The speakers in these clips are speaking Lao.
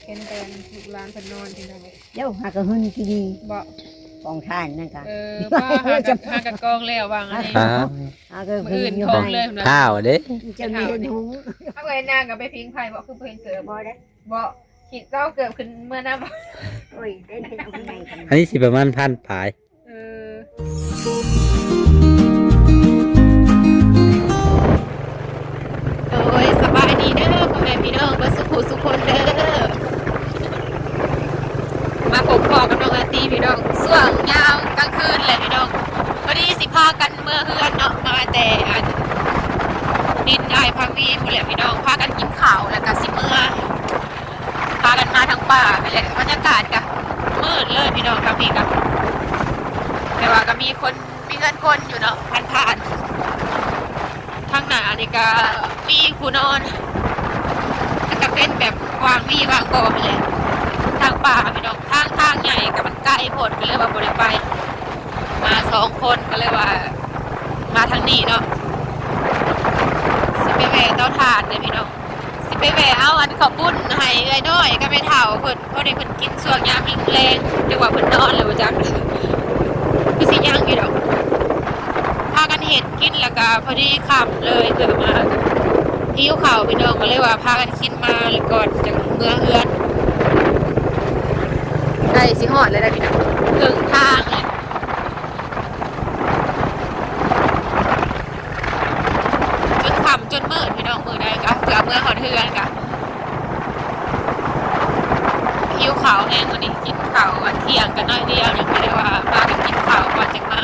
ເຫັນແຕ່ລູກຫຼານເພິ່ນນອນພີ່ນ້ອງເອີຍ. ເຈົ້າຫາກະຫຶນກິນບໍ່? ກອງຖ່ານນັ້ນກະ ເອີ ວ່າຫາກະ ຫາກະກອງແລ້ວວ່າງອັນນີ້ ຫາກະຫຶນຢູ່ ມື້ອື່ນ ທ້ອງເລີຍ ເພິ່ນວ່າ ຂ້າວເດ້ ຈະມີເຫັນຫຸງ. ເຮົາກໍເຫັນນາງກໍໄປພິງໄຟບໍ່ ຄືບໍ່ເຫັນເກີບ ບໍ່ໄດ້ ບໍ່ ຄິດເຈົ້າເກີບຂຶ້ນເມືອນຳ. ໂອ້ຍ ໄດ້ເຫັນເອົາໄປໃນກັນ ອັນນີ້ຊິປະມານພັນປາຍ. ເອີ ໂດຍ ສະບາຍດີເດີພໍ່ແມ່ພີ່ນ້ອງເບິດສູ່ຜູ້ສູ່ຄົນເດີ ມາພົບພໍ້ກັບນ້ອງລາຕີພີ່ນ້ອງ ຊ່ວງຍາມກາງຄືນແຫຼະພີ່ນ້ອງ. ພໍດີຊິພາກັນເມືອເຮືອນເນາະ ມາແຕ່ອັນດິນອ້າຍພັກດີພຸ້ນແຫຼະພີ່ນ້ອງ ພາກັນກິນເຂົ້າແລ້ວກໍຊິເມືອ ພາກັນມາທາງປ່ານີ້ແຫຼະ ບັນຍາກາດກະມືດເລີຍພີ່ນ້ອງ ທາງພີ້ກະ ແຕ່ວ່າກະມີຄົນ ມີເຮືອນຄົນຢູ່ເນາະ ຜ່ານໆ ທາງໜ້ານີ້ກະມີຜູ້ນອນ ແລ້ວກະເປັນແບບວາງມີວາງບໍ່ນີ້ແຫຼະ ທາງປ່າພີ່ນ້ອງ ທາງ ທາງໃຫຍ່ກະມັນໄກໂພດ ກະເລີຍວ່າບໍ່ໄດ້ໄປ ມາສອງຄົນ ກະເລີຍວ່າມາທາງນີ້ເນາະ ຊິໄປແວ່ເຕົາຖ່ານເດີພີ່ນ້ອງ. ຊິໄປແວ່ເອົາອັນເຂົ້າປຸ້ນໃຫ້ເອື້ອຍນ້ອຍກັບແມ່ເຖົ້າເພິ່ນ ພໍດີເພິ່ນກິນຊ່ວງຍາມແລງ ຈັ່ງວ່າເພິ່ນນອນແລ້ວບໍ່ຈັກ ຄືຊິຍັງຢູ່ດອກ ພາກັນເຮັດກິນ ແລ້ວກະພໍດີຄ່ຳເລີຍ ເພື່ອມາຫິວເຂົ້າພີ່ນ້ອງ ກໍເລີຍວ່າພາກັນກິນມາແລ້ວກ່ອນ ຈັ່ງເມືອເຮືອນ. ໃກ້ຊິຮອດແລ້ວເດີພີ່ນ້ອງ ເຄິ່ງທາງແລ້ວ. ຈົນຄ່ຳຈົນມືດພີ່ນ້ອງ ມື້ໃດກະເພື່ອເມືອຮອດເຮືອນກະ ຫິວເຂົ້າແຮງມື້ນີ້ ກິນເຂົ້າອັນທ່ຽງກັນໜ້ອຍດຽວ ຍັງບໍ່ໄດ້ວ່າພາກັນກິນເຂົ້າກ່ອນຈັ່ງມາ.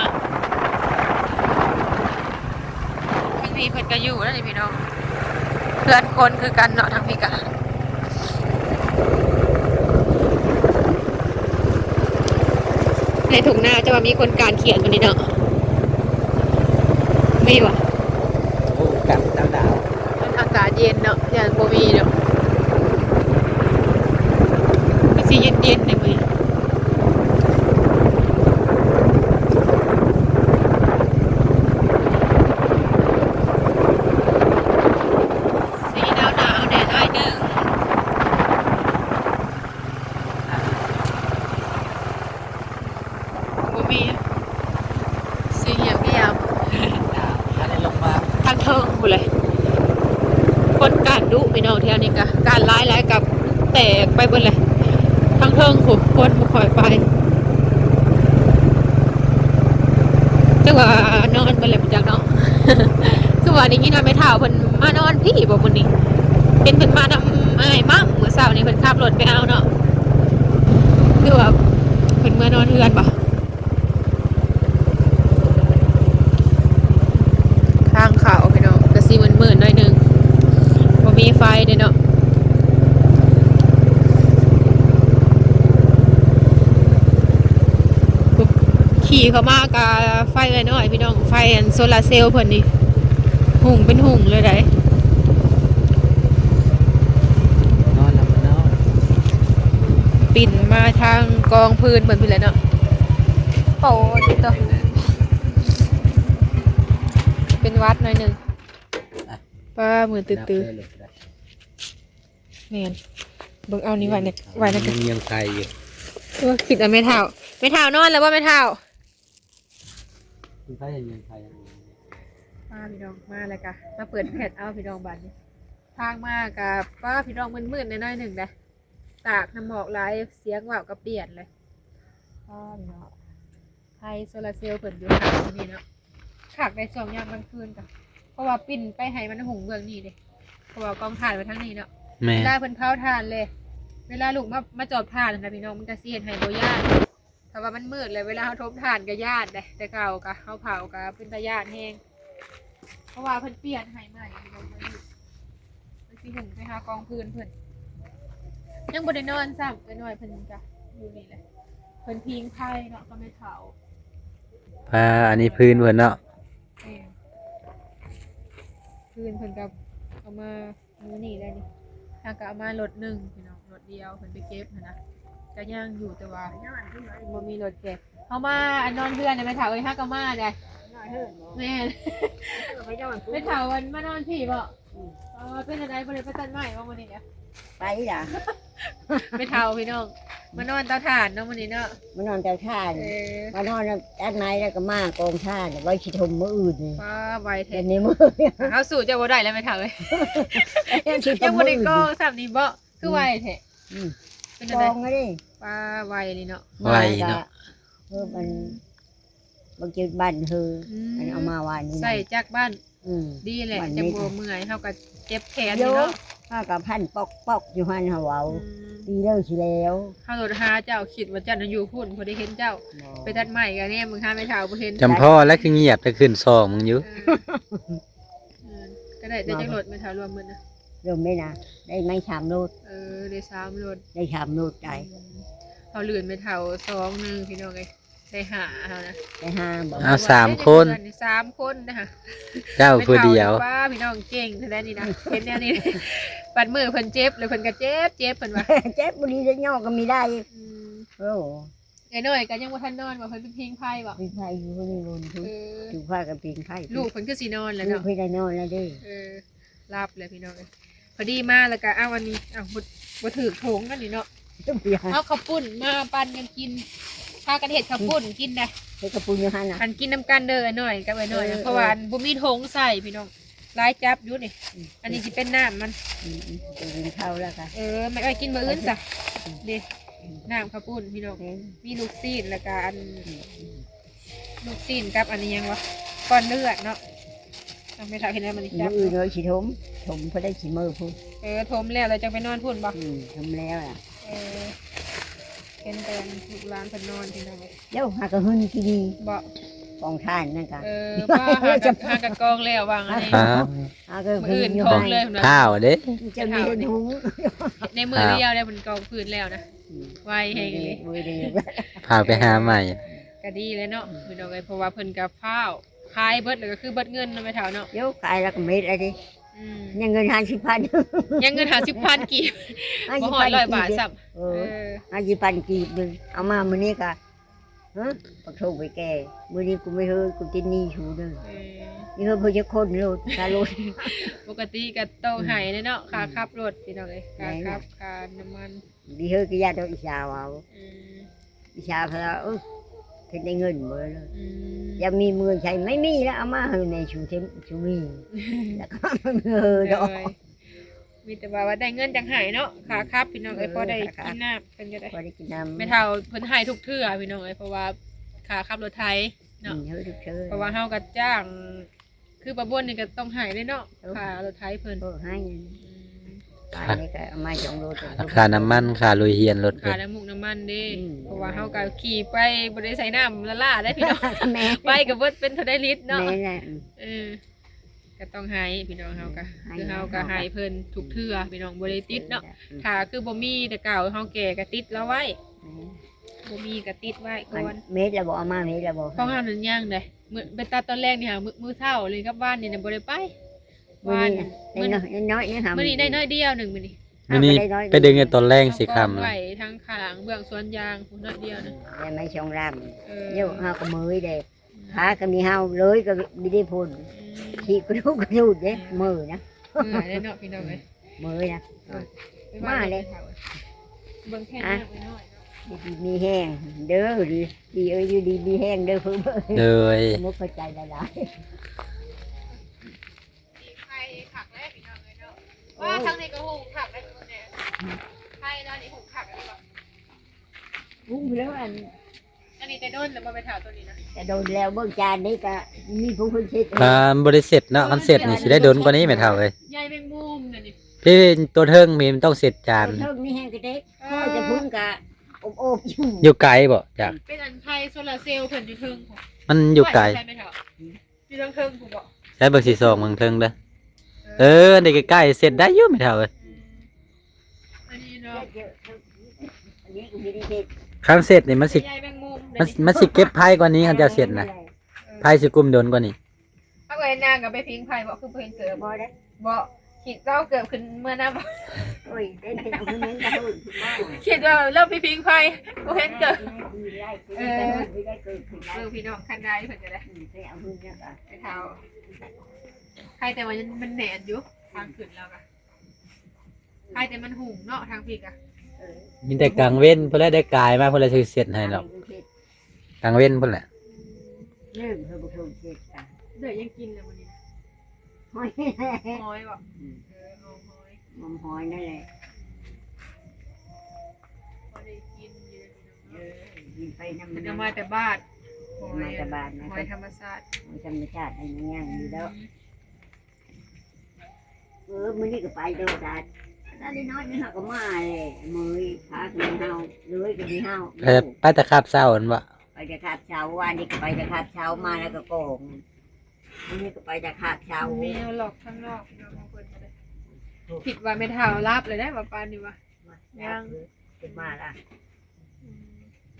ທາງນີ້ເພິ່ນກະຢູ່ແລ້ວນີ້ພີ່ນ້ອງ ເຮືອນຄົນຄືກັນເນາະ ທາງພີ້ກະ ໃນທົ່ງນາຈະວ່າມີຄົນການຂຽນບາດນີ້ເນາະ ມີບໍ່? ໂອ້ ກັນຕັ້ງດາວ ມັນອາກາດເຢັນເນາະ ຍັງບໍ່ມີດອກ ຄືຊິເຢັນໆ ໃນມື້ນີ້. ສີໜາວໆ ແດ່ໜ້ອຍໜຶ່ງ ບໍ່ມີ ສີຫຽບໆ ທາງເທິງພຸ້ນແຫຼະ ຄົນການດຸພີ່ນ້ອງ ແຖວນີ້ກະການຫຼາຍໆ ກະແຕກໄປເບິດແຫຼະ ທາງເທິງພຸ້ນຄົນບໍ່ຄ່ອຍໄປ. ຈັກວ່ານອນເບິດແລ້ວບໍ່ຈັກເນາະ ຄືວ່າໄດ້ຍິນວ່າແມ່ເຖົ້າເພິ່ນມານອນພີ້ບໍ່ມື້ນີ້ ເຫັນເພິ່ນມານຳອ້າຍໝ່ຳ ມື້ເຊົ້ານີ້ເພິ່ນຂັບລົດໄປເອົາເນາະ ຫຼືວ່າເພິ່ນເມືອນອນເຮືອນບໍ່? ທາງເຂົ້າພີ່ນ້ອງ ກະຊິມືດໆ ໜ້ອຍໜຶ່ງ ບໍ່ມີໄຟເດ້ເນາະ. ຂີ່ເຂົ້າມາກະໄຟນ້ອຍໆ ພີ່ນ້ອງ ໄຟອັນໂຊລາເຊວເພິ່ນນີ້ ຫຸ້ງເປັນຫຸ້ງເລີຍໃດ໋ ນອນແລ້ວເນາະ ປິ່ນມາທາງກອງຟືນເພິ່ນພຸ້ນແຫຼະເນາະ. ໂອ້ ຕິດຕໍ່ ເປັນຫວັດໜ້ອຍໜຶ່ງ ປ້າ ມືດຕື້ໆ. ແມ່ນ ເບິ່ງເອົານີ້ໄວ້ໃນ ໄວ້ໃນ ຍັງໄຂ່ຢູ່ ໂອ້ຍ ຄິດເອົາແມ່ເຖົ້າ ແມ່ເຖົ້ານອນແລ້ວບໍ່ແມ່ເຖົ້າ? ເພິ່ນໄຂ່ຍັງ ຍັງໄຂ່ຢູ່ ມາພີ່ນ້ອງ ມາແລ້ວກະມາເປີດແພັດເອົາພີ່ນ້ອງ ບາດນີ້ ທາງມາກະ ປ້າ ພີ່ນ້ອງ ມືດໆ ໜ້ອຍໜຶ່ງເດ້ ຕາກນ້ຳໝອກຫຼາຍ ສຽງເວົ້າກະປ່ຽນເລີຍ ປ້າ ພີ່ນ້ອງ. ໄຟໂຊລາເຊວເພິ່ນຢູ່ທາງນີ້ເນາະ ຄັກໄດ໋ ຊ່ວງຍາມກາງຄືນກະ ເພາະວ່າປິ່ນໄປໃຫ້ມັນຫຸ້ງເບື້ອງນີ້ເດ້ ເພາະວ່າກອງຖ່ານໄວ້ທາງນີ້ເນາະ ແມ່ນ ເວລາເພິ່ນເຜົາຖ່ານເລີຍ ເວລາລູກມາ ມາຈອບຖ່ານຫັ້ນນະພີ່ນ້ອງ ມັນກະຊິເຮັດໃຫ້ບໍ່ຢ້ານ ຖ້າວ່າມັນມືດແລ້ວ ເວລາເຮົາຖົມຖ່ານກະຢ້ານເດ້ ແຕ່ເກົ່າກະເຮົາເຜົາກະເປັນຕາຢ້ານແຮງ. ເພາະວ່າເພິ່ນປ່ຽນໃຫ້ໃໝ່ ເພິ່ນຊິຫຸ້ງໄປຫາກອງຟືນເພິ່ນ ຍັງບໍ່ໄດ້ນອນຊ້ຳ ເອື້ອຍນ້ອຍເພິ່ນກະຢູ່ນີ້ແຫຼະ ເພິ່ນພິງໄຟເນາະ ກັບແມ່ເຖົ້າ ອ່າ ອັນນີ້ຟືນເພິ່ນເນາະ ແມ່ນ ຟືນເພິ່ນກະເອົາມາ ມື້ນີ້ແຫຼະນີ້ ຫາກະເອົາມາລົດໜຶ່ງພີ່ນ້ອງ ລົດດຽວເພິ່ນໄປເກັບຫັ້ນນະ ກະຍັງຢູ່ ແຕ່ວ່າບໍ່ມີລົດແກະ ເຮົາມາອັນນອນເຮືອນນະແມ່ເຖົ້າເອີຍ ຫາກະມາໄດ໋ ແມ່ນ ແມ່ເຖົ້າອັນມານອນພີ້ບໍ? ເອີ ເປັນຈັ່ງໃດ ບໍ່ໄດ້ໄປຕັດໄມ້ບໍ່ມື້ນີ້ນະ? ໄປລະ ແມ່ເຖົ້າພີ່ນ້ອງ ມານອນເຕົາຖ່ານເນາະມື້ນີ້ເນາະ ມານອນເຕົາຖ່ານ ເອີ ມານອນຕັດໄມ້ແລ້ວກໍມາກອງຖ່ານ ໄວ້ຊິຖົມມື້ອື່ນນີ້ ປ້າ ໄວແທ້ ດຽວນີ້ມື້ ເຮົາສູ້ເຈົ້າບໍ່ໄດ້ແລ້ວແມ່ເຖົ້າເອີຍ ຍັງບໍ່ໄດ້ກອງຊ້ຳນີ້ເບາະ ຄືໄວແທ້ ອືມ ເປັນຈັ່ງໃດ ກອງເລີຍ ປ້າ ໄວນີ້ເນາະ ໄວເນາະ ເອີ ມັນ ອືມ ບາງທີບ້ານເຮີ ອືມ ອັນເອົາມາວານນີ້ ໃສ່ຈັກບ້ານ ອືມ ດີແຫຼະ ບ້ານ ຈັ່ງບໍ່ເມື່ອຍ ເຮົາກໍເຈັບແຂນຢູ່ເນາະ ເຮົາກໍພັນປອກໆຢູ່ຫັ້ນ ເຮົາເວົ້າ ອືມ ປີເລີຊິແລ້ວ ເຮົາໂທຫາເຈົ້າ ຄິດວ່າເຈົ້ານະຢູ່ພຸ້ນ ພໍໄດ້ເຫັນເຈົ້າ ບໍ່ ໄປຕັດໄມ້ກໍແນມເບິ່ງຫາແມ່ເຖົ້າບໍ່ເຫັນ ຈຳພໍແລ້ວຄືງຽບ ແຕ່ຂຶ້ນຊ່ອງມຶງຢູ່ ເອີ ເອີ ກໍໄດ້ແຕ່ຈັກລົດແມ່ເຖົ້າລວມເບິດນະ ລວມໄດ້ນະ ໄດ້ໄມ້ສາມລົດ ເອີ ໄດ້ສາມລົດ ໄດ້ສາມລົດໄດ້ ອືມ ເຮົາລື່ນແມ່ເຖົ້າສອງໜຶ່ງ ພີ່ນ້ອງເອີຍ ໄດ້ຫ້າເຮົານະ ໄດ້ຫ້າບໍ່ ເອົາສາມຄົນ ສາມຄົນນະ ເຈົ້າຜູ້ດຽວ ປ້າ ພີ່ນ້ອງເກັ່ງແທ້ນີ້ນະ ເຫັນແນວນີ້ ບັດມື້ເພິ່ນເຈັບ ແລ້ວເພິ່ນກໍເຈັບ ເຈັບ ເພິ່ນວ່າ ເຈັບບໍ່ດີ ໄດ້ຍໍກໍມີໄດ້ ອືມ ໂອ້ ເອື້ອຍນ້ອຍກໍຍັງບໍ່ທັນນອນບໍ່ ເພິ່ນໄປຜິງໄຟບໍ່ ຜິງໄຟຢູ່ເພິ່ນຢູ່ ເອີ ຖືພາກັນຜິງໄຟ ລູກເພິ່ນຄືຊິນອນແລ້ວເນາະ ລູກເພິ່ນໄດ້ນອນແລ້ວເດ້ ເອີ ຫຼັບແລ້ວພີ່ນ້ອງເອີຍ ພໍດີມາແລ້ວກໍເອົາອັນນີ້ ເອົາ ບໍ່ ບໍ່ຖືກຖົງອັນນີ້ເນາະ ເອົາເຂົ້າປຸ້ນມາປັນກັນກິນ ພາກັນເຮັດເຂົ້າປຸ້ນກິນໄດ໋ ເຮັດເຂົ້າປຸ້ນຢູ່ຫັ້ນນະ ອັນກິນນຳກັນເດີ ອ້າຍນ້ອຍກັບອ້າຍນ້ອຍນະ ເອີ ເພາະວ່າອັນບໍ່ມີຖົງໃສ່ພີ່ນ້ອງ ຫຼາຍຈັບຢູ່ນີ້ ອືມ ອັນນີ້ຊິເປັນນ້ຳມັນ ອືມໆ ໄປກິນເຂົ້າແລ້ວກໍ ເອີ ແມ່ເອີຍກິນມື້ອື່ນຊະ ອືມ ເດ້ ອືມ ນ້ຳເຂົ້າປຸ້ນພີ່ນ້ອງ ອືມ ມີລູກຊີ້ນແລ້ວກໍອັນ ອືມໆ ລູກຊີ້ນກັບອັນນີ້ຫຍັງວະ ກ້ອນເລືອດເນາະ ເອົາ ແມ່ເຖົ້າເຮັດແລ້ວມັນນີ້ ມື້ອື່ນເຮົາຊິຖົມ ຖົມພໍໄດ້ຊິເມືອພຸ້ນ ເອີ ຖົມແລ້ວ ແລ້ວຈັ່ງໄປນອນພຸ້ນບໍ່ ອືມ ຖົມແລ້ວລະ ເອີ ເຫັນແຕ່ລູກຫຼານເພິ່ນນອນພີ່ນ້ອງເອີຍ ດຽວຫາກະຫຶ້ນທີ່ດີບໍ່ ກອງຖ່ານນັ້ນກະ ເອີ ວ່າຫາກະ ຫາກະກອງແລ້ວວ່າອັນນີ້ ຫາກະຫຶ້ນຢູ່ ມື້ອື່ນຖົມເລີຍພຸ້ນວ່າ ພ້າວເດ້ ຈະມີເຫັນຫຸງ ໃນມື້ດຽວໄດ້ເພິ່ນກອງພື້ນແລ້ວນະ ອືມ ໄວແຮງອີ່ຫຼີ ມື້ດຽວ ພ້າວໄປຫາໃໝ່ ກະດີແລ້ວເນາະ ອືມ ພີ່ນ້ອງເອີຍ ເພາະວ່າເພິ່ນກະພ້າວ ຂາຍເບິດແລ້ວກໍຄືເບິດເງິນເນາະແມ່ເຖົ້າເນາະ ໂຍ ຂາຍແລ້ວກໍເໝິດແລ້ວເດ້ ອືມ ຍັງເງິນຫ້າສິບພັນ ຍັງເງິນຫ້າສິບພັນກີບ ບໍ່ຮອດຮ້ອຍບາດຊ້ຳ ເອີ ເອີ ຫ້າສິບພັນກີບໜຶ່ງ ເອົາມາມື້ນີ້ກໍ ຮະ ປະໂທໄປແກ່ ມື້ນີ້ກູບໍ່ເຮີ ກູຕິດໜີ້ຊູເດີ ເອີ ມີເຮີເພິ່ນຈັກຄົນໂລດ ຄ່າລົດ ປົກກະຕິກໍຕ້ອງໃຫ້ແຫຼະເນາະ ອືມ ຄ່າຂັບລົດ ພີ່ນ້ອງເອີຍ ຄ່າຂັບ ຄ່ານ້ຳມັນ ມີເຮີກໍຢ່າດອກ ອີສາວເວົ້າ ອືມ ອີສາວເພິ່ນວ່າ ເອີ ເພິ່ນໄດ້ເງິນບໍ່ ອືມ ຢາກມີເງິນໃຊ້ ໄມ່ມີແລ້ວ ເອົາມາໃຫ້ແມ່ຊູເຕັມຊູມີ ແລ້ວກໍເຮີດອກ ໂດຍ ມີແຕ່ວ່າ ວ່າໄດ້ເງິນຈັ່ງໃຫ້ເນາະ ອືມ ຄ່າຂັບ ພີ່ນ້ອງເອີຍ ເອີ ພໍໄດ້ກິນນ້ຳ ເພິ່ນກໍໄດ້ ພໍໄດ້ກິນນ້ຳ ແມ່ເຖົ້າເພິ່ນໃຫ້ທຸກເທື່ອ ພີ່ນ້ອງເອີຍ ເພາະວ່າຄ່າຂັບລົດໄຖເນາະ ອືມ ໃຫ້ທຸກເທື່ອ ເພາະວ່າເຮົາກໍຈ້າງ ຄືປ້າບົວນີ້ກໍຕ້ອງໃຫ້ເດ້ເນາະ ເອີ ຄ່າລົດໄຖເພິ່ນ ເອີ ໃຫ້ ອືມ ອັນນີ້ກໍເອົາມາສອງໂລ ຄ່ານ້ຳມັນ ຄ່າລຸຍຮຽນລົດ ຄ່ານ້ຳມູກນ້ຳມັນເດ້ ອືມ ເພາະວ່າເຮົາກໍຂີ່ໄປບໍ່ໄດ້ໃສ່ນ້ຳລ້າໆເດ້ພີ່ນ້ອງ ແມ່ນ ໄປກໍເບິດເປັນເທົ່າໃດລິດເນາະ ແມ່ນແຫຼະ ເອີ ກໍຕ້ອງໃຫ້ພີ່ນ້ອງ ເຮົາກໍ ໃຫ້ ຄືເຮົາກໍໃຫ້ເພິ່ນທຸກເທື່ອ ອືມ ພີ່ນ້ອງ ບໍ່ໄດ້ຕິດເນາະ ອືມ ຖ້າຄືບໍ່ມີແຕ່ເກົ່າ ເຮົາແກ່ກໍຕິດລາວໄວ້ ອືມ ບໍ່ມີກໍຕິດໄວ້ກ່ອນ ເມັດລະບໍ່ ເອົາມາເມັດລະບໍ່ ຂອງເຮົານັ້ນຍັງເດ້ ມື້ ໄປຕັດຕອນແລງນີ້ຫາ ມື້ ມື້ເຊົ້າເລີຍກັບວານນີ້ນະບໍ່ໄດ້ໄປ ວານ ມື້ນີ້ ມື້ ນ້ອຍໆ ນີ້ຫາ ມື້ນີ້ໄດ້ໜ້ອຍດຽວໜຶ່ງມື້ນີ້ ມື້ນີ້ໄປດຶງໃນຕອນແລງຊິຄ່ຳ ໄວ້ທາງຂ້າງເບື້ອງສວນຢາງພຸ້ນໜ້ອຍດຽວໜຶ່ງ ໄດ້ໄມ້ສອງລຳ ເອີ ດຽວເຮົາກໍເມື່ອຍເດ້ ຂາກໍມີເຮົາເລີຍກໍບໍ່ໄດ້ຜົນ ອືມ ຂີ້ກະດູກກະດູດເດ້ ເມື່ອຍນະ ເມື່ອຍເດ້ເນາະພີ່ນ້ອງເອີຍ ເມື່ອຍນະ ມາເລີຍ ເບິ່ງແຄ່ນ້ອຍໆ ຢູ່ດີມີແຮງເດີ ດີເອີຍ ຢູ່ດີມີແຮງເດີ ເພິ່ນ ໂດຍ ມຸກເຂົ້າໃຈຫຼາຍໆ ໄຟຄັກແລ້ວພີ່ນ້ອງເອີຍເນາະ ໂອ້ ວ່າທາງນີ້ກໍຫຸງຄັກແລ້ວ ໄຟລາວນີ້ຫຸງຄັກແລ້ວ ຫຸງແລ້ວ ອັນ ອັນນີ້ແຕ່ດົນແລ້ວບໍ່ ໄມ້ເຖົ້າໂຕນີ້ນະ ແຕ່ດົນແລ້ວ ເບິ່ງຈານນີ້ກໍມີຜູ້ເພິ່ນເຮັດ ອ່າ ບໍ່ໄດ້ເສັດເນາະ ຄັນເສັດນີ້ຊິໄດ້ດົນກວ່ານີ້ແມ່ເຖົ້າເອີຍ ໃຍແມງມຸມນັ້ນນີ້ ພີ່ ໂຕເທິງນີ້ມັນຕ້ອງເສັດຈານ ໂຕເທິງນີ້ແຮງກະເດັກ ເອີ ຂ້ອຍແຕ່ພຸ້ນກະອົບໆຢູ່ ຢູ່ໄກບໍ່ ຈາກ ເປັນອັນໄຟໂຊລາເຊວເພິ່ນຢູ່ເທິງ ມັນຢູ່ໄກ ຢູ່ທາງເທິງພຸ້ນບໍ່ ໃຊ້ເບິ່ງຊິສ່ອງເບິ່ງເທິງເດີ ເອີ ເອີ ອັນນີ້ໃກ້ໆ ເສັດໄດ້ຢູ່ແມ່ເຖົ້າເອີຍ ອືມ ອັນນີ້ເນາະ ຄັນເສັດນີ້ມັນຊິ ມັນ ມັນຊິເກັບໄຟກວ່ານີ້ ຄັນເຈົ້າເສັດນະ ເອີ ໄຟຊິກຸ້ມດົນກວ່ານີ້ ເຮົາກໍເຫັນນາງກໍໄປຜິງໄຟບໍ່ ຄືບໍ່ເຫັນເກີບ ບໍ່ໄດ້ ບໍ່ ຄິດວ່າເກີບຂຶ້ນເມືອນຳ ໂອ້ຍ ເຫັນ ເຫັນເອົາຄືແມ່ນກະໂດດ ຄິດວ່າລາວໄປຜິງໄຟ ບໍ່ເຫັນເກີບ ເອີ ເບິ່ງພີ່ນ້ອງຄັນໃດເພິ່ນກໍໄດ້ ອືມ ໄປເອົາຄືແມ່ນກະ ໄປເຖົ້າ ໃຄແຕ່ວ່າມັນແໜ້ນຢູ່ ທາງຂຶ້ນລາວກະ ໃຄແຕ່ມັນຫຸງເນາະ ທາງພີ້ກະ ມີແຕ່ກາງເວັນພຸ້ນແຫຼະ ໄດ້ກາຍມາພຸ້ນແຫຼະ ຊິເຊັດໃຫ້ດອກ ກາງເວັນພຸ້ນແຫຼະ. ລືມເພິ່ນບໍ່ໂທເຊັດກະ ເດີ ຍັງກິນແລ້ວມື້ນີ້ ຫອຍ ຫອຍບໍ່? ອືມ ເອີ ຫອມຫອຍ ຫອມຫອຍນັ້ນແຫຼະ ພໍໄດ້ກິນຢູ່ ເອີ ກິນໄປນຳ ເພິ່ນເອົາມາແຕ່ບາດ ຫອຍ ມາແຕ່ບາດນະ ຫອຍທຳມະຊາດ ຫອຍທຳມະຊາດ ອັນນີ້ຍັງຢູ່ດອກ. ອືມ ເອີ ມື້ນີ້ກໍໄປໂລດ ອັນນ້ອຍໆນີ້ເຮົາກໍມາແຫຼະ ເມີຍພາກັນເຮົາ ເລີຍກໍມີເຮົາ ເອີ ໄປແຕ່ຄາບເຊົ້າຫັ້ນບໍ່? ໄປແຕ່ຄາບເຊົ້າ ວານນີ້ກໍໄປແຕ່ຄາບເຊົ້າ ມາແລ້ວກໍໂກງ ມື້ນີ້ກໍໄປແຕ່ຄາບເຊົ້າ ແມວຫຼອກທາງນອກເນາະ ຂອງເພິ່ນກໍໄດ້ ຄິດວ່າແມ່ເຖົ້າຫຼັບແລ້ວໄດ໋ ວ່າປານນີ້ວ່າ ຍັງ ເພິ່ນມາລະ ອືມ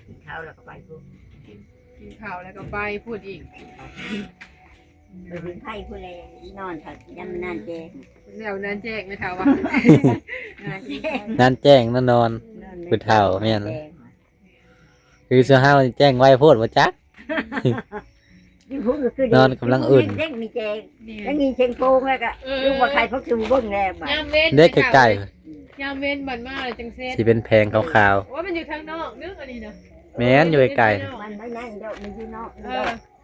ກິນເຂົ້າແລ້ວກໍໄປພຸ້ນ ກິນ ກິນເຂົ້າແລ້ວກໍໄປພຸ້ນອີກ ໄປເບິ່ງໄຟພຸ້ນແຫຼະ ນອນພັກຍາມມັນນານແຈ້ງ ແລ້ວນານແຈ້ງແມ່ເຖົ້າວ່າ ນານແຈ້ງ ນານແຈ້ງນະ ນອນ ນອນ ຜູ້ເຖົ້າແມ່ນ ແຈ້ງ ຄືຊະເຮົາແຈ້ງໄວໂພດບໍ່ຈັກ ຢູ່ພຸ້ນກໍຄື ນອນກຳລັງອຸ່ນ ເດ້ງມີແຈງ ແມ່ນ ແລ້ວມີເຊງໂປງ ແລ້ວກໍ ເອີ ລຸງວ່າໃຄພວກຊິເບິ່ງແດ່ບາດ ຍາມເວັນ ເດ້ ແມ່ເຖົ້າ ໃກ້ໆ ເອີຍ ຍາມເວັນບັດມາແລ້ວຈັ່ງເຊັດ ຊິເປັນແຜງຂາວໆ ໂອ້ຍ ມັນຢູ່ທາງນອກເດີ ອັນນີ້ນະ ແມ່ນ ຢູ່ໃກ້ໆ ມັນບໍ່ໃຫຍ່ດອກ ມັນຢູ່ນອກ ເອີ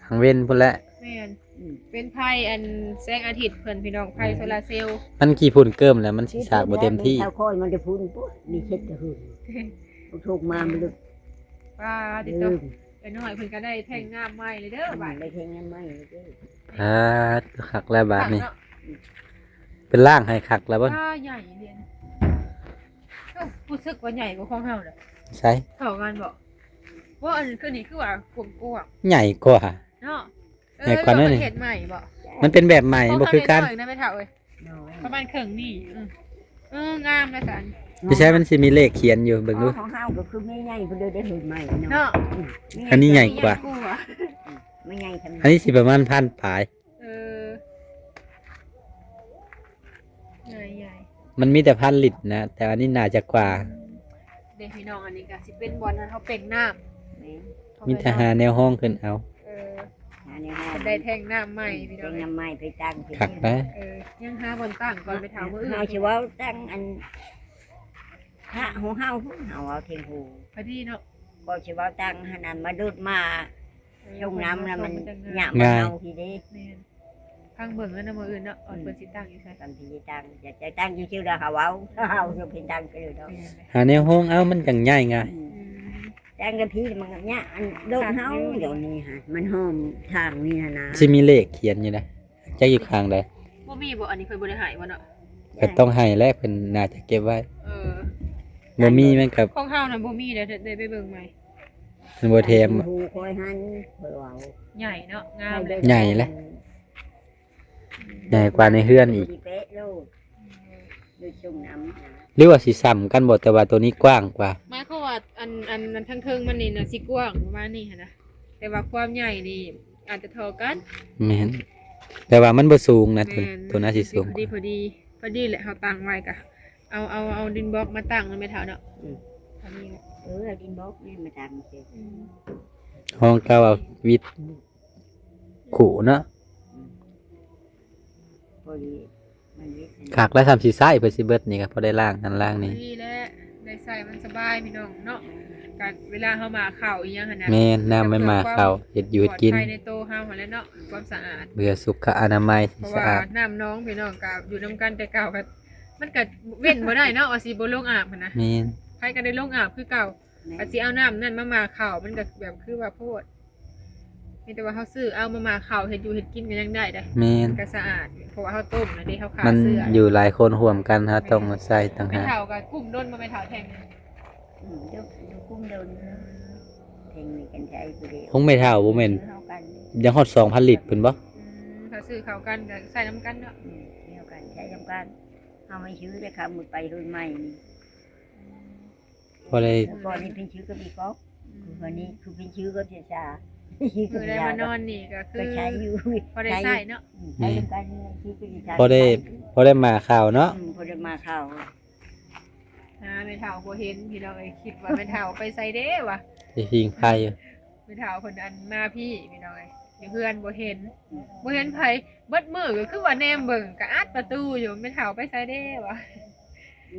ກາງເວັນພຸ້ນແຫຼະ ແມ່ນ ອືມ ເປັນໄຟອັນແສງອາທິດເພິ່ນພີ່ນ້ອງ ໄຟໂຊລາເຊວ ມັນຂີ້ຝຸ່ນເກີມແລ້ວ ມັນຊິສາກບໍ່ເຕັມທີ່ ເສົາຄອຍມັນໄດ້ພຸ້ນປຸ້ນ ມີເຊັດແຕ່ຫຶງ ບໍ່ໂທກມາມັນເລີຍ ປາດຕິໂຕ ເອີ ເອື້ອຍນ້ອຍເພິ່ນກໍໄດ້ແທ່ງນ້ຳໃໝ່ເລີຍເດີ ອືມ ບາດ ໄດ້ແທ່ງນ້ຳໃໝ່ເລີຍເດີ ປາດ ຄັກແລ້ວບາດນີ້ ຄັກເນາະ ເພິ່ນລ້າງໃຫ້ຄັກແລ້ວບໍ່? ປາດ ໃຫຍ່ເດ ເອີ ຮູ້ສຶກວ່າໃຫຍ່ກວ່າຂອງເຮົາເດ້ ໃສ ເທົ່າກັນບໍ່? ບໍ່ ອັນຄືນີ້ຄືວ່າກວ້າງໆ ໃຫຍ່ກວ່າ ເນາະ ເອີ ໃຫຍ່ກວ່ານັ້ນ ເຮັດໃໝ່ບໍ່? ມັນເປັນແບບໃໝ່ ບໍ່ຄືກັນ ຂອງເຮົານ້ອຍໆນະແມ່ເຖົ້າເອີຍ ປະມານເຄິ່ງນີ້ ເອີ ເອີ ງາມນະຊັ້ນ ຢູ່ໃສ ມັນຊິມີເລກຂຽນຢູ່ ເບິ່ງດູ ຂອງເຮົາກໍຄືແມ່ໃຫຍ່ເພິ່ນເລີຍໄດ້ເຮັດໃໝ່ເນາະ ເນາະ ອືມ ອັນນີ້ໃຫຍ່ກວ່າ ແມ່ໃຫຍ່ ອັນນີ້ຊິປະມານພັນປາຍ ເອີ ໃຫຍ່ໆ ມັນມີແຕ່ພັນລິດນະ ແຕ່ອັນນີ້ໜ້າຈະກວ່າ ອືມ ເດ້ພີ່ນ້ອງ ອັນນີ້ກໍຊິເປັນບ່ອນເຮົາເປັ່ງນ້ຳ ແມ່ນ ມີແຕ່ຫາແນວຮອງຂຶ້ນເອົາ ເອີ ຫາແນວຮອງ ໄດ້ແທ່ງນ້ຳໃໝ່ພີ່ນ້ອງ ແທ່ງນ້ຳໃໝ່ໄປຕັ້ງ ຄັກໄດ໋ ເອີ ຍັງຫາບ່ອນຕັ້ງກ່ອນ ໄປຖາມມື້ອື່ນ ເຮົາຊິເວົ້າຕັ້ງອັນ ພະຂອງເຮົາພຸ້ນ ເຮົາເວົ້າເທັງຫູ ພໍດີເນາະ ກໍຊິເວົ້າຕັ້ງຫັ້ນ ອັນມາດູດມາ ເອີ ຊົງນ້ຳແລ້ວມັນຫຍາບເຮົາພີເດ້ ແມ່ນ ຟັງເບິ່ງແລ້ວນະ ມື້ອື່ນເນາະ ອືມ ເພິ່ນຊິຕັ້ງຢູ່ໃສ ເພິ່ນຊິຕັ້ງ ຢາກຈະຕັ້ງຢູ່ຊື່ລະ ເຮົາເວົ້າ ເຮົາຈະເປັນຕັ້ງຊື່ດອກ ແມ່ນ ຫາແນວຮອງເອົາ ມັນຈັ່ງຍ້າຍງ່າຍ ອືມ ອືມ ຕັ້ງກັນພີມັນກໍຍາກ ອັນໂລກເຮົາດຽວນີ້ຫັ້ນ ມັນຫ້ອມທາງນີ້ຫັ້ນນະ ຊິມີເລກຂຽນຢູ່ນະ ຈັກຢູ່ຂ້າງໃດ ບໍ່ມີບໍ່? ອັນນີ້ເພິ່ນບໍ່ໄດ້ໃຫ້ບໍ່ເນາະ? ກໍຕ້ອງໃຫ້ແຫຼະ ເພິ່ນໜ້າຈະເກັບໄວ້ ເອີ ບໍ່ມີມັນກໍ ຂອງເຮົານະບໍ່ມີເດ້ ໄດ້ໄປເບິ່ງໃໝ່ ມັນບໍ່ແຖມ ໂອ້ ຂ້ອຍຫັ້ນ ຂ້ອຍເວົ້າ ໃຫຍ່ເນາະ ງາມເລີຍ ໃຫຍ່ແຫຼະ ໃຫຍ່ກວ່າໃນເຮືອນອີກ ເປັະໂລດ ໂດຍຊົງນ້ຳ ຫຼືວ່າຊິສ່ຳກັນບໍ່? ແຕ່ວ່າໂຕນີ້ກວ້າງກວ່າ ໝາຍຄວາມວ່າ ອັນ ອັນ ອັນທາງເທິງມັນນີ້ນະ ຊິກວ້າງປະມານນີ້ຫັ້ນນະ ແຕ່ວ່າຄວາມໃຫຍ່ນີ້ອາດຈະທໍ່ກັນ ແມ່ນ ແຕ່ວ່າມັນບໍ່ສູງນະ ແມ່ນ ໂຕ ໂຕໜ້າຊິສູງ ພໍດີ ພໍດີ ພໍດີແຫຼະ ເຮົາຕັ້ງໄວ້ກະ ເອົາ ເອົາ ເອົາດິນບລັອກມາຕັ້ງນະແມ່ເຖົ້າເນາະ ອືມ ພໍດີແຫຼະ ເອີ ເອົາດິນບລັອກນີ້ມາຕັ້ງຊິ ອືມ ຫ້ອງເກົ່າເອົາວິດ ອືມ ຄູ່ເນາະ ອືມ ພໍດີ ຄັກແລ້ວ ສ່ຳຊິໃຊ້ເພື່ອຊິເບິດນີ້ກໍພໍໄດ້ລ້າງຫັ້ນລ້າງນີ້ ດີແລ້ວ ໄດ້ໃຊ້ມັນສະບາຍພີ່ນ້ອງເນາະ ກະເວລາເຮົາໝາກເຂົ້າອີ່ຫຍັງຫັ້ນນະ ແມ່ນ ນ້ຳມັນໝາກເຂົ້າ ເຮັດຢູ່ເຮັດກິນ ປອດໄພໃນໂຕເຮົາຫັ້ນແຫຼະເນາະ ຄວາມສະອາດ ເພື່ອສຸຂະອະນາໄມທີ່ສະອາດ ເພາະວ່ານ້ຳໜອງພີ່ນ້ອງກໍຢູ່ນຳກັນແຕ່ເກົ່າ ກໍມັນກໍເວັ້ນບໍ່ໄດ້ເນາະ ວ່າຊິບໍ່ລົງອາບຫັ້ນນະ ແມ່ນ ໃຜກໍໄດ້ລົງອາບຄືເກົ່າ ແມ່ນ ກໍຊິເອົານ້ຳນັ້ນມາໝາກເຂົ້າ ມັນກໍແບບຄືວ່າໂພດ ມີແຕ່ວ່າເຮົາຊື້ເອົາມາໝາກເຂົ້າ ເຮັດຢູ່ເຮັດກິນກໍຍັງໄດ້ເດ້ ແມ່ນ ມັນກໍສະອາດ ເພາະວ່າເຮົາຕົ້ມນະເດ້ ເຮົາຂ້າເຊື້ອ ມັນຢູ່ຫຼາຍຄົນຮ່ວມກັນ ເຮົາຕ້ອງໃຊ້ຕ່າງຫາກ ແມ່ເຖົ້າກໍກຸ້ມດົນບໍ່ແມ່ເຖົ້າແທ່ງນີ້? ອືມ ຢູ່ ຢູ່ກຸ້ມດົນ ແທ່ງນີ້ກັນໃຊ້ຜູ້ດຽວ ຂອງແມ່ເຖົ້າບໍ່ແມ່ນ ຊື້ເຂົ້າກັນ ຍັງຮອດສອງພັນລິດພຸ້ນບໍ່? ອືມ ຖ້າຊື້ເຂົ້າກັນກໍໃຊ້ນຳກັນເນາະ ອືມ ຊື້ເຂົ້າກັນໃຊ້ນຳກັນ ເຮົາໄປຊື້ແຕ່ຄຳໝົດໄປເຮືອນໃໝ່ນີ້ ອືມ ພໍໄດ້ ແລ້ວກໍນີ້ເປັນຊື່ກັບອີກອກ ອືມ ຄືວ່ານີ້ຄືເປັນຊື່ກັບເສຍຊາ ຄືໄດ້ມານອນນີ້ກໍຄື ກໍໃຊ້ຢູ່ ພໍໄດ້ໃຊ້ເນາະ ອືມ ໃຊ້ນຳກັນ ຄືເປັນຊາ ພໍໄດ້ ພໍໄດ້ມາເຂົ້າເນາະ ອືມ ພໍໄດ້ມາເຂົ້າ ຫາແມ່ເຖົ້າບໍ່ເຫັນພີ່ນ້ອງເອີຍ ຄິດວ່າແມ່ເຖົ້າໄປໃສເດ້ວະ ໄປຜິງໄຟ ແມ່ເຖົ້າເພິ່ນອັນມາພີ້ພີ່ນ້ອງເອີຍ ຢູ່ເຮືອນບໍ່ເຫັນ ອືມ ບໍ່ເຫັນໃຜ ເບິດມື້ກໍຄືວ່າແນມເບິ່ງ ກໍອັດປະຕູຢູ່ ແມ່ເຖົ້າໄປໃສເດ້ວະ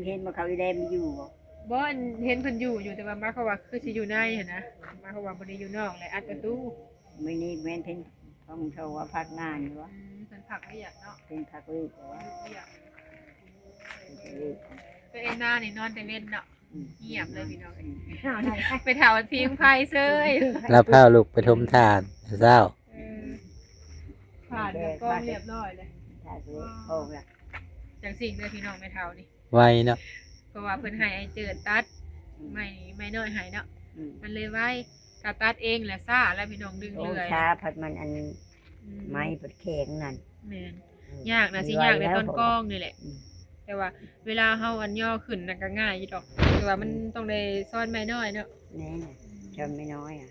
ເຫັນບໍ່ ເຂົາອີແດມຢູ່ບໍ່? ບໍ່ ອັນເຫັນເພິ່ນຢູ່ຢູ່ ແຕ່ວ່າໝາຍຄວາມວ່າຄືຊິຢູ່ໃນຫັ້ນນະ ໝາຍຄວາມວ່າບໍ່ໄດ້ຢູ່ນອກ ແລະອັດປະຕູ. ມື້ນີ້ແມ່ນເພິ່ນ ເພິ່ນເຂົາວ່າພັກງານຢູ່ຫວາ? ອືມ ເພິ່ນພັກວຽກເນາະ ເພິ່ນພັກວຽກຢູ່ຫວາ? ວຽກ ແຕ່ແອນນານີ້ນອນແຕ່ເວັນເນາະ. ອືມ ງຽບເລີຍພີ່ນ້ອງເອີຍ ອືມ ໄປເຖົ້າພິງໄຟເຊີຍ ລາວພາລູກໄປຖົມຖ່ານແຕ່ເຊົ້າ. ເອີ ຖ່ານກໍກອງລຽບຮ້ອຍເລີຍ ຖ່ານກໍກອງລະ ຈັ່ງຊີ້ເດີພີ່ນ້ອງ ແມ່ເຖົ້ານີ້ໄວເນາະ ເພາະວ່າເພິ່ນໃຫ້ອ້າຍເຈີດຕັດ ອືມ ໄມ້ ໄມ້ນ້ອຍໃຫ້ເນາະ ອືມ ມັນເລີຍໄວ. ຖ້າຕັດເອງລະຊ້າລະພີ່ນ້ອງ ດຶງເລື່ອຍ ໂອ້ ຊ້າ ພັດມັນອັນ ອືມ ໄມ້ພັດແຂງນັ້ນ ແມ່ນ ອືມ ຍາກນະ ຊິຍາກໃນຕອນກອງນີ້ແຫຼະ ອືມ ແຕ່ວ່າເວລາເຮົາອັນຍໍຂຶ້ນນະກໍງ່າຍຢູ່ດອກ ແຕ່ວ່າມັນ ອືມ ຕ້ອງໄດ້ຊ້ອນໄມ້ນ້ອຍເນາະ ແມ່ນ ອືມ ຊ້ອນໄມ້ນ້ອຍອະ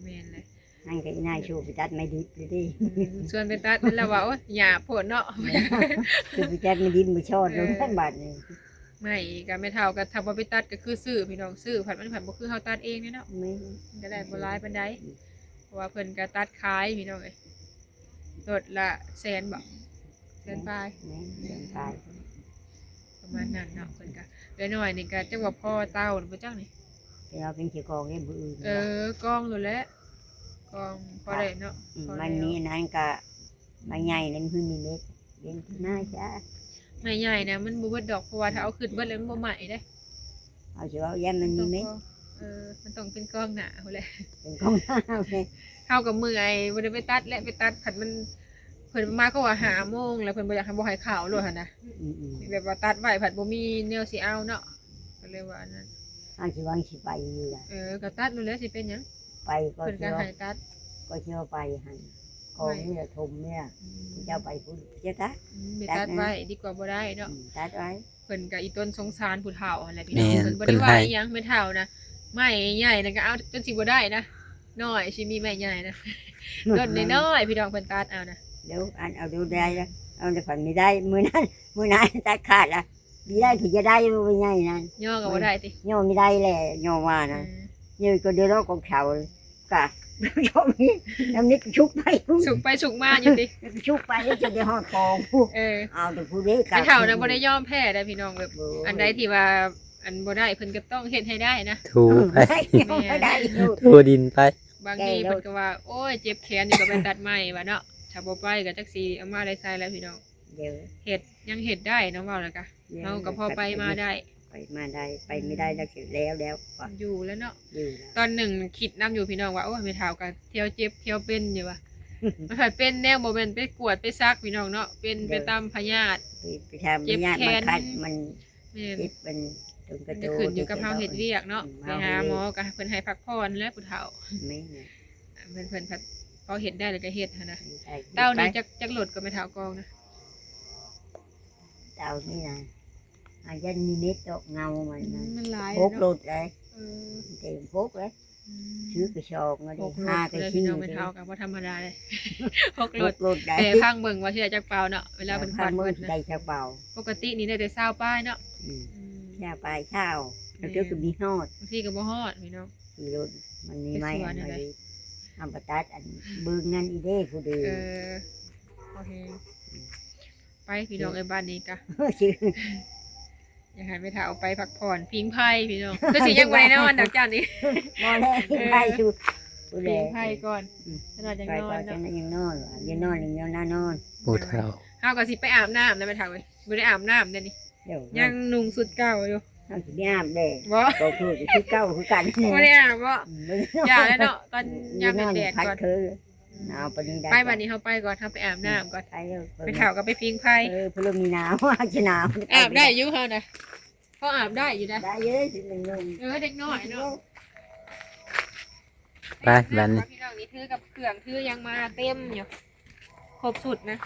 ແມ່ນແຫຼະ. ຫັ້ນກໍອີນາຍຊູໄປຕັດໄມ້ດິບຢູ່ເດ້ ອືມ ຊວນໄປຕັດ ແລ້ວວ່າ ໂອ້ຍ ຫຍ້າໂພດເນາະ ແມ່ນ ຊູໄປຕັດໄມ້ດິບມາຊ້ອນ ເອີ ລົງກັນບາດນີ້. ໄມ້ກໍແມ່ເຖົ້າກໍຖ້າບໍ່ໄປຕັດກໍຄືຊື້ພີ່ນ້ອງ ຊື້ພັດມັນພັດບໍ່ຄືເຮົາຕັດເອງເດ້ເນາະ ແມ່ນ ມັນກໍໄດ້ບໍ່ຫຼາຍປານໃດ ອືມ ເພາະວ່າເພິ່ນກໍຕັດຂາຍພີ່ນ້ອງເອີຍ ລົດລະແສນບໍ ແສນປາຍ ແມ່ນ ແສນປາຍ ປະມານນັ້ນເນາະ ເພິ່ນກໍ ເອື້ອຍນ້ອຍນີ້ກໍຈັກວ່າພໍເຕົາບໍ່ຈັກນີ້ ແຕ່ວ່າເປັນຂີ້ກອງເດ້ມື້ອື່ນ ເອີ ກອງໂລດແຫຼະ ກອງພໍໄດ້ເນາະ ອືມ ພໍແລ້ວ ມັນມີອັນນັ້ນກໍ ໄມ້ໃຫຍ່ນັ້ນຄືມີເມັດ ເປັນໜ້າຊະ ໄມ້ໃຫຍ່ນະມັນບໍ່ເບິດດອກ ເພາະວ່າຖ້າເອົາຂຶ້ນເບິດແລ້ວມັນບໍ່ໄໝ້ເດ້ ເຮົາຊິເວົ້າຢ້ານມັນມີເມັດ ເອີ ມັນຕ້ອງເປັນກອງໜ້າພຸ້ນແຫຼະ ເປັນກອງໜ້າພຸ້ນແຫຼະ ເຮົາກໍເມື່ອຍ ບໍ່ໄດ້ໄປຕັດແຫຼະ ໄປຕັດພັດມັນ ເພິ່ນມາກໍວ່າຫ້າໂມງແລ້ວ ເພິ່ນບໍ່ຢາກໃຫ້ ບໍ່ໃຫ້ເຂົ້າໂລດຫັ້ນນະ ອືມໆ ແບບວ່າຕັດໄວ້ພັດບໍ່ມີແນວຊິເອົາເນາະ ກໍເລີຍວ່າອັນນັ້ນ ເຮົາຊິຫວັງຊິໄປຢູ່ລະ ເອີ ກໍຕັດໂລດແຫຼະ ຊິເປັນຫຍັງ ໄປກໍ ເພິ່ນກໍໃຫ້ຕັດ ກໍຊິວ່າໄປຫັ້ນ ກອງນີ້ລະຖົມນີ້ລະ ອືມ ເຈົ້າໄປພຸ້ນ ເຈົ້າຕັດ ອືມ ໄປຕັດໄວ້ດີກວ່າບໍ່ໄດ້ເນາະ ອືມ ຕັດໄວ້ ເພິ່ນກໍອີຕົນສົງສານຜູ້ເຖົ້າຫັ້ນແຫຼະພີ່ນ້ອງ ແມ່ນ ເພິ່ນບໍ່ໄດ້ວ່າອີ່ຫຍັງ ແມ່ເຖົ້ານະ ໄມ້ໃຫຍ່ນັ້ນກໍເອົາຈົນຊິບໍ່ໄດ້ນະ ນ້ອຍຊິມີໄມ້ໃຫຍ່ນະ ຕົ້ນນ້ອຍໆ ພີ່ນ້ອງ ເພິ່ນຕັດເອົານະ ດຽວອັນເອົາດູໄດ້ລະ ເອົາແຕ່ພັນມີໄດ້ ມື້ນັ້ນ ມື້ນັ້ນຕັດຂາດລະ ມີໄດ້ ເພິ່ນຈະໄດ້ບໍ່ໃຫຍ່ນັ້ນ ຍໍກໍບໍ່ໄດ້ຕິ ຍໍບໍ່ໄດ້ແຫຼະ ຍໍວ່ານະ ເອີ ເຍອະກໍເດືອດຮ້ອນຂອງເຂົາ ກະ ບໍ່ມີ ນ້ຳນີ້ກໍຊຸກໄປ ຊຸກໄປຊຸກມາຢູ່ຕິ ຊຸກໄປແລ້ວຈະໄດ້ຮອດຄອງ ເອີ ເອົາແຕ່ຜູ້ເດ້ ແມ່ເຖົ້ານະບໍ່ໄດ້ຍອມແພ້ເດ້ພີ່ນ້ອງ ແບບ ໂອ້ຍ ອັນໃດທີ່ວ່າ ອັນບໍ່ໄດ້ເພິ່ນກໍຕ້ອງເຮັດໃຫ້ໄດ້ນະ ຖູໄປ ເອີ ແມ່ນ ຖູດິນໄປ ບາງທີເພິ່ນກໍວ່າ ໂອ້ຍ ເຈັບແຂນຢູ່ ກໍໄປຕັດໄມ້ວ່າເນາະ ຖ້າບໍ່ໄປກໍຈັກຊິເອົາມາໄດ້ໃສແລ້ວພີ່ນ້ອງ ເຮັດ ຍັງເຮັດໄດ້ເນາະ ເວົ້າແລ້ວກະ ເຮົາກໍພໍໄປມາໄດ້ ໄປມາໄດ້ ໄປບໍ່ໄດ້ແລ້ວ ແລ້ວແລ້ວ ຢູ່ແລ້ວເນາະ ຢູ່ແລ້ວ ຕອນໜຶ່ງຄິດນຳຢູ່ພີ່ນ້ອງວ່າ ໂອ້ຍ ແມ່ເຖົ້າກໍທ່ຽວເຈັບທ່ຽວເປັນຢູ່ວ່າ ມັນພັດເປັນແນວບໍ່ແມ່ນໄປກວດໄປສັກພີ່ນ້ອງເນາະ ເປັນໄປຕາມພະຍາດ ໄປ ໄປຕາມພະຍາດ ເຈັບແຂນ ມັນຄັນ ມັນ ແມ່ນ ເຈັບ ມັນຕົງກະໂຕ ມັນກໍຂຶ້ນຢູ່ກັບເຮົາເຮັດວຽກເນາະ ອືມ ໄປຫາໝໍກໍເພິ່ນໃຫ້ພັກຜ່ອນແຫຼະຜູ້ເຖົ້າ ແມ່ນ ເພິ່ນ ເພິ່ນພັດພໍເຮັດໄດ້ແລ້ວກໍເຮັດຫັ້ນນະ ເຕົານີ້ຈັກ ຈັກໂລດກໍແມ່ເຖົ້າກອງນະ ເຕົານີ້ນະ ອາ ຢ້ານມີເມັດດອກເງົາມັນ ອືມ ມັນຫຼາຍ ຫົກໂລດເດ້ ເອີ ເຕັມຫົກເດ້ ອືມ ຊື້ກະສອບມາເດ້ ຫົກໂລດ ຫ້າກະ ເລີຍ ສີ່ ພີ່ນ້ອງ ເດ້ ແມ່ເຖົ້າກໍບໍ່ທຳມະດາເດ້ ຫົກໂລດ ຫົກໂລດໄດ້ ແຕ່ຟັງເບິ່ງວ່າຊິໄດ້ຈັກປາວເນາະ ເວລາເພິ່ນຄວັດເບິດນະ ໄດ້ຈັກປາວ ປົກກະຕິນີ້ໄດ້ແຕ່ຊາວປາຍເນາະ ອືມ ອືມ ຊາວປາຍ ຊາວ ອືມ ລາງເທື່ອກໍມີຮອດ ບາງທີກໍບໍ່ຮອດພີ່ນ້ອງ ຂີ່ລົດ ມັນມີໄມ້ອັນໃດ ເອົາໄປຕັດອັນເບິ່ງນັ້ນອີເດ້ຜູ້ເດີ ເອີ ໂອເຄ ອືມ ໄປພີ່ນ້ອງເອີຍ ບ້ານນີ້ກະ ຢາກໃຫ້ແມ່ເຖົ້າໄປພັກຜ່ອນພິງໄຟພີ່ນ້ອງ ຄືຊິຍັງບໍ່ໄດ້ນອນດອກເຈົ້ານີ້ ບໍ່ແລ້ວ ເອີ ພິງໄຟຢູ່ ພິງໄຟກ່ອນ ອືມ ຈັກໜ້ອຍຈັ່ງນອນເນາະ ຈັ່ງນອນ ຢ່ານອນ ຢ່ານອນນານອນ ຜູ້ເຖົ້າ ເຮົາກໍຊິໄປອາບນ້ຳນະແມ່ເຖົ້າເອີຍ ບໍ່ໄດ້ອາບນ້ຳເດ້ນີ້ ຍັງນຸ່ງຊຸດເກົ່າຢູ່ ເຮົາຊິໄປອາບແດ່ ບໍ່ ກໍຄື ຄືເກົ່າຄືກັນ ບໍ່ໄດ້ອາບບໍ່ ອືມ ຢ່າແລ້ວເນາະ ຕອນຍາມແດດໆກ່ອນ ເອົາປານນີ້ໄດ້ ໄປ ບັດນີ້ເຮົາໄປກ່ອນ ເຮົາໄປອາບນ້ຳກ່ອນ ໄປເອີ ໄປເຖົ້າກໍໄປພິງໄຟ ເອີ ເພິ່ນມີໜາວ ອາດຈະໜາວ ອາບໄດ້ຢູ່ເຮົານະ ພໍອາບໄດ້ຢູ່ນະ ໄດ້ຢູ່ ຊິໜຶ່ງ ເອີ ເດັກນ້ອຍເນາະ ໄປ ບັດນີ້ ພີ່ນ້ອງ ນີ້ຖືກັບເຄື່ອງ ຖືຫຍັງມາເຕັມຢູ່ ຄົບຊຸດນະ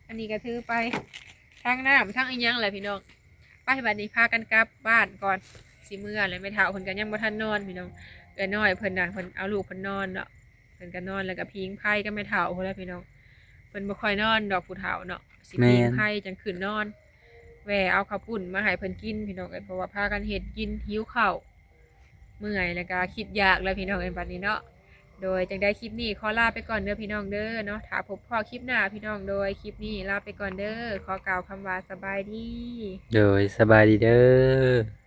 ອັນນີ້ກໍຖືໄປ ທັງນ້ຳ ທັງອີ່ຫຍັງແຫຼະພີ່ນ້ອງ ໄປ ບັດນີ້ພາກັນກັບບ້ານກ່ອນ ຊິເມືອແລ້ວ ແມ່ເຖົ້າເພິ່ນກໍຍັງບໍ່ທັນນອນພີ່ນ້ອງ ເອື້ອຍນ້ອຍເພິ່ນນະ ເພິ່ນເອົາລູກເພິ່ນນອນເນາະ ເພິ່ນກໍນອນ ແລ້ວກໍພິງໄຟກັບແມ່ເຖົ້າພຸ້ນແຫຼະພີ່ນ້ອງ ເພິ່ນບໍ່ຄ່ອຍນອນດອກຜູ້ເຖົ້າເນາະ ຊິ ແມ່ນ ພິງໄຟຈັ່ງຂຶ້ນນອນ ແວ່ເອົາເຂົ້າປຸ້ນມາໃຫ້ເພິ່ນກິນພີ່ນ້ອງເອີຍ ເພາະວ່າພາກັນເຮັດກິນ ຫິວເຂົ້າ ເມື່ອຍ ແລ້ວກໍຄິດຢາກແລ້ວພີ່ນ້ອງເອີຍ ບັດນີ້ເນາະ ໂດຍ ຈັ່ງໃດຄລິບນີ້ຂໍລາໄປກ່ອນເດີພີ່ນ້ອງເດີເນາະ ຖ້າພົບພໍ້ຄລິບໜ້າພີ່ນ້ອງ ໂດຍ ຄລິບນີ້ລາໄປກ່ອນເດີ ຂໍກ່າວຄຳວ່າສະບາຍດີ ໂດຍ ສະບາຍດີເດີ.